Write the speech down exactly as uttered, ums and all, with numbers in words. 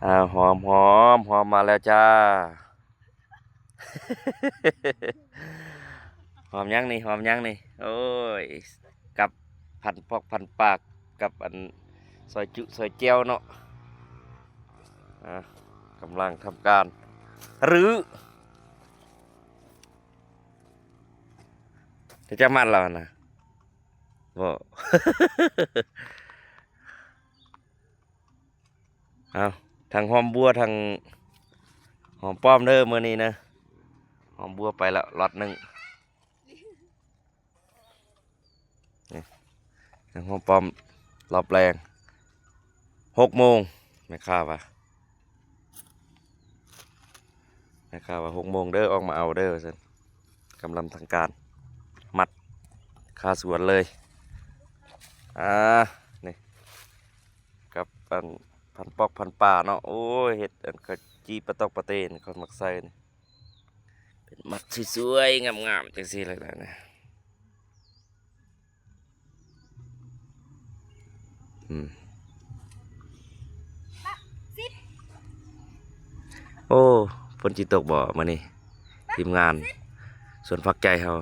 อ่า หอม หอม หอมมาแล้วจ้า หอมยังนี่ หอมยังนี่ โอ้ย กับพันปอกพันปาก กับอันซอยจุซอยแจ่วเนาะ อ่ะ กำลังทำการรื้อ จะจะมัดแล้วนะ บ่ เอา ทั้งหอมบัว ทั้งหอมป้อมเด้อ มื้อนี้นะ หอมบัวไปแล้ว ล็อตหนึ่ง นี่ ทั้งหอมป้อม รอบแรง หกโมง แม่ค้าว่า แม่ค้าว่า หกโมงเด้อ ออกมาเอาเด้อ ว่าซั่น กำลังทำการ มัด คาสวนเลย อ่า นี่ กับอันพันปอกพันปาเนาะ โอ้ย เฮ็ดอันข้าวจี่ปลาตอกปลาเตน เขามักใส่นี่ เป็นมัดสวยๆ งามๆ จังซี่เลยล่ะนะ อืม โอ้ ฝนสิตกบ่มื้อนี้ ทีมงาน สวนผักใจเฮา